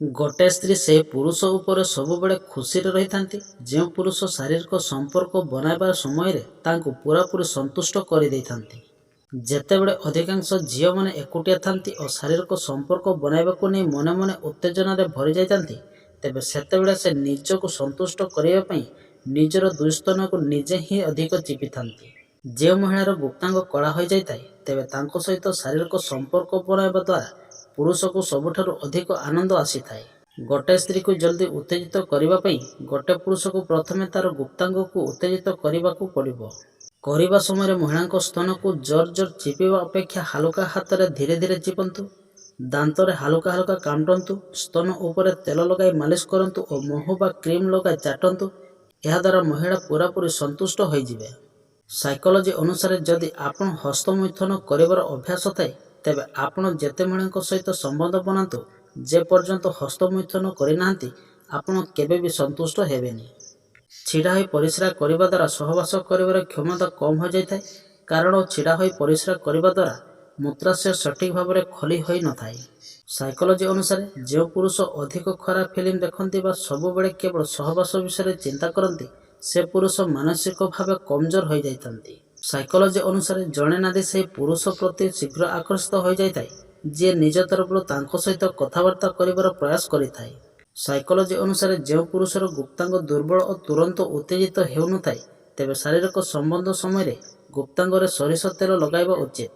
ଗୋଟେ ସ୍ତ୍ରୀ ସେହି ପୁରୁଷ ଉପରେ ସବୁବେଳେ ଖୁସିରେ ରହିଥାନ୍ତି, ଯେଉଁ ପୁରୁଷ ଶାରୀରିକ ସମ୍ପର୍କ ବନାଇବା ସମୟରେ ତାଙ୍କୁ ପୂରାପୂରି ସନ୍ତୁଷ୍ଟ କରିଦେଇଥାନ୍ତି। ଯେତେବେଳେ ଅଧିକାଂଶ ଝିଅମାନେ ଏକୁଟିଆ ଥାନ୍ତି ଓ ଶାରୀରିକ ସମ୍ପର୍କ ବନାଇବାକୁ ନେଇ ମନେ ମନେ ଉତ୍ତେଜନାରେ ଭରି ଯାଇଥାନ୍ତି, ତେବେ ସେତେବେଳେ ସେ ନିଜକୁ ସନ୍ତୁଷ୍ଟ କରିବା ପାଇଁ ନିଜର ଦୁଇ ସ୍ତନକୁ ନିଜେ ହିଁ ଅଧିକ ଚିପିଥାନ୍ତି। ଯେଉଁ ମହିଳାର ଗୁପ୍ତାଙ୍ଗ କଳା ହୋଇଯାଇଥାଏ, ତେବେ ତାଙ୍କ ସହିତ ଶାରୀରିକ ସମ୍ପର୍କ ବନାଇବା ଦ୍ୱାରା ପୁରୁଷକୁ ସବୁଠାରୁ ଅଧିକ ଆନନ୍ଦ ଆସିଥାଏ। ଗୋଟେ ସ୍ତ୍ରୀକୁ ଜଲଦି ଉତ୍ତେଜିତ କରିବା ପାଇଁ ଗୋଟେ ପୁରୁଷକୁ ପ୍ରଥମେ ତାର ଗୁପ୍ତାଙ୍ଗକୁ ଉତ୍ତେଜିତ କରିବାକୁ ପଡ଼ିବ। କରିବା ସମୟରେ ମହିଳାଙ୍କ ସ୍ତନକୁ ଜୋର ଜୋର ଚିପିବା ଅପେକ୍ଷା ହାଲୁକା ହାତରେ ଧୀରେ ଧୀରେ ଚିପନ୍ତୁ। ଦାନ୍ତରେ ହାଲୁକା ହାଲୁକା କାମୁଡ଼ନ୍ତୁ। ସ୍ତନ ଉପରେ ତେଲ ଲଗାଇ ମାଲିସ କରନ୍ତୁ ଓ ମହୁ ବା କ୍ରିମ୍ ଲଗାଇ ଚାଟନ୍ତୁ। ଏହାଦ୍ୱାରା ମହିଳା ପୂରାପୂରି ସନ୍ତୁଷ୍ଟ ହୋଇଯିବେ। ସାଇକୋଲୋଜି ଅନୁସାରେ ଯଦି ଆପଣ ହସ୍ତମୈଥୁନ କରିବାର ଅଭ୍ୟାସ ଥାଏ, ତେବେ ଆପଣ ଯେତେ ମହିଳାଙ୍କ ସହିତ ସମ୍ବନ୍ଧ ବନାନ୍ତୁ, ଯେ ପର୍ଯ୍ୟନ୍ତ ହସ୍ତମୈଥୁନ କରିନାହାନ୍ତି, ଆପଣ କେବେ ବି ସନ୍ତୁଷ୍ଟ ହେବେନି। ଛିଡ଼ା ହୋଇ ପରିସ୍ରା କରିବା ଦ୍ୱାରା ସହବାସ କରିବାର କ୍ଷମତା କମ୍ ହୋଇଯାଇଥାଏ, କାରଣ ଛିଡ଼ା ହୋଇ ପରିସ୍ରା କରିବା ଦ୍ୱାରା ମୂତ୍ରାଶୟ ସଠିକ୍ ଭାବରେ ଖୋଲି ହୋଇନଥାଏ। ସାଇକୋଲୋଜି ଅନୁସାରେ ଯେଉଁ ପୁରୁଷ ଅଧିକ ଖରାପ ଫିଲ୍ମ ଦେଖନ୍ତି ବା ସବୁବେଳେ କେବଳ ସହବାସ ବିଷୟରେ ଚିନ୍ତା କରନ୍ତି, ସେ ପୁରୁଷ ମାନସିକ ଭାବେ କମଜୋର ହୋଇଯାଇଥାନ୍ତି। ସାଇକୋଲୋଜି ଅନୁସାରେ ଜଣେ ନାରୀ ସେହି ପୁରୁଷ ପ୍ରତି ଶୀଘ୍ର ଆକର୍ଷିତ ହୋଇଯାଇଥାଏ, ଯିଏ ନିଜ ତରଫରୁ ତାଙ୍କ ସହିତ କଥାବାର୍ତ୍ତା କରିବାର ପ୍ରୟାସ କରିଥାଏ। ସାଇକୋଲୋଜି ଅନୁସାରେ ଯେଉଁ ପୁରୁଷର ଗୁପ୍ତାଙ୍ଗ ଦୁର୍ବଳ ଓ ତୁରନ୍ତ ଉତ୍ତେଜିତ ହେଉନଥାଏ, ତେବେ ଶାରୀରିକ ସମ୍ବନ୍ଧ ସମୟରେ ଗୁପ୍ତାଙ୍ଗରେ ସୋରିଷ ତେଲ ଲଗାଇବା ଉଚିତ।